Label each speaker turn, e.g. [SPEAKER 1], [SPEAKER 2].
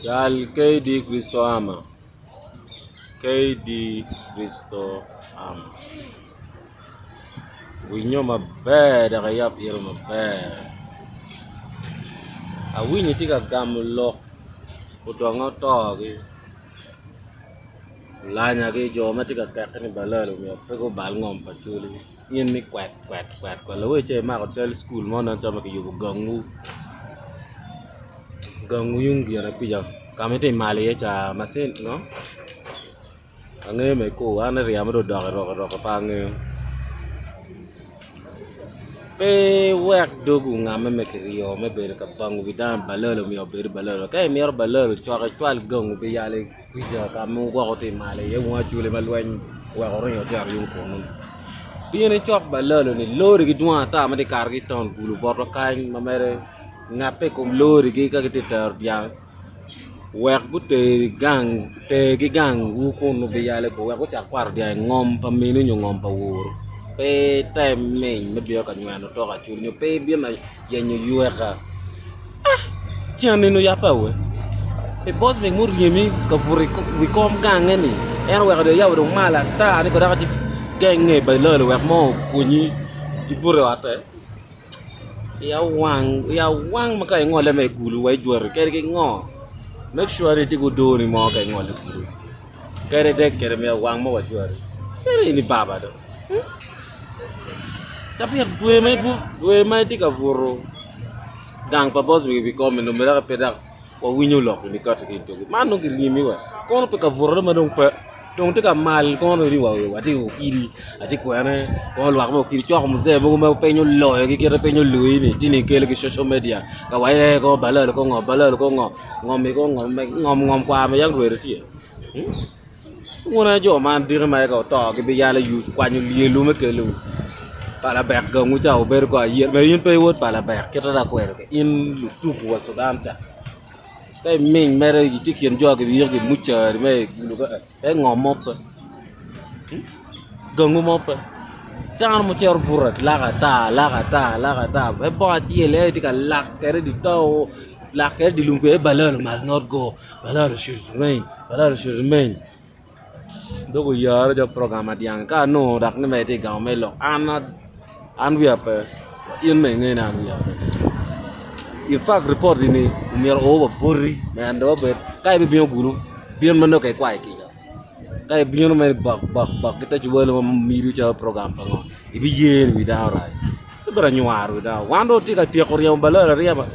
[SPEAKER 1] Cal KD Kristo Armor KD Kristo Armor winyo maber dok iyab ito maber awinyo tye ka gamo lok odongo otogi olanyagi jo ma tye ka keke ni balalo myero pe gubal ngom pa acholi. In ni kwet kwet kwet kwet lawe ce imako cal cukul mo nen calo ma kiyubo gangwu gangwu yung gire kwica ka ma itye malo iye ca macin ngo angeyo me kor an iryemo dong odok iroki roki pe angeyo pe iwek dogi ongame me kiryo me bedo ka bango wi dano balalo myero obed balalo ka imito balalo cok icwal gangu pi yalo Kwica ka ma wugwoko tye malo iye wun acholi ma lweny oweko wuringo wucito yung kunu. Bin icok balalo-ni lorigi dwong ata ma tye ka kato ki i taun gulo botwa kany ma mere ngatte i kom lorigi ka gitye ka tero dyang wek guteri gang tergi gangwu kunu biyale ko wek gucak kwato dyang i ngom pa minu nyo ngom pa woru pe item miny me bino ka nyweno tok acholi nyo pe ibin yenyo yweka. Cen nino yabbe awe pi bocmik muryemi ka buto i wi kom gange-ni en oweko dong iyabo dong malo ata ni kong dok igenge balalo wek mo okonyi ibuto i otte iya owang iya owang ma ka ingole mere i gulu wa ijweri kadi ki ngo make sure ni itye ki odoni mo ka ingolo i gulu kadi dek kede myero wang mo wajweri ento in i baba do Cabit dwe ma itye ka buto gang pa boss wigi kome nongo dok pe dok wawinyo lok ni kati ki i dogi man dong kiryemi wa kono pe kabutone ma dong pe dong tye ka mal kono ni watye i okidi atye kwene kono lwak me okidi coko muzee mogo ma piny oloyogi kite piny oloyi-ni ci ni kelo ki social media ka waci ee ko balalo ko ngo balalo ko ngo ngomi ko ngo ngom ngom kwar ma yam rwede tye. Wun aye jo ma diki ma ka oto gibiyalo yuc kwanyo lyelwu me kelo palabek gangwu ca wubedo ko ayet ma in pe i wod palabek kite dok akwero kwede in lutuku wa Sudan ca ka iming mere itye i kin jo giyiko gimucari me i gulu ka ngom mo pe gangwu mo pe dano mucito buto lak ata lak ata lak ata pe bongo acel aye tye ka lak kwede i dye town lak kwede i dye lum kwede balalo must not go. Balalo should remain, balalo should remain. Dok oyare jo program adyang ka anongo dok ni mere tye gamo me lok an an wiya pe in me inge ni an wiya pe. In fact report ni omyero o wa boti me an dong obed ka ibibino gulu bin ma nongo ka ikwayo kica. Ka ibino mere bok bok bok ki te cuwalo ma mido calo program pa ngo ibiye ni wi dano rac. Ibedo anywaro wi dano. Wan dong watye ka tyeko ryemo balalo aryema.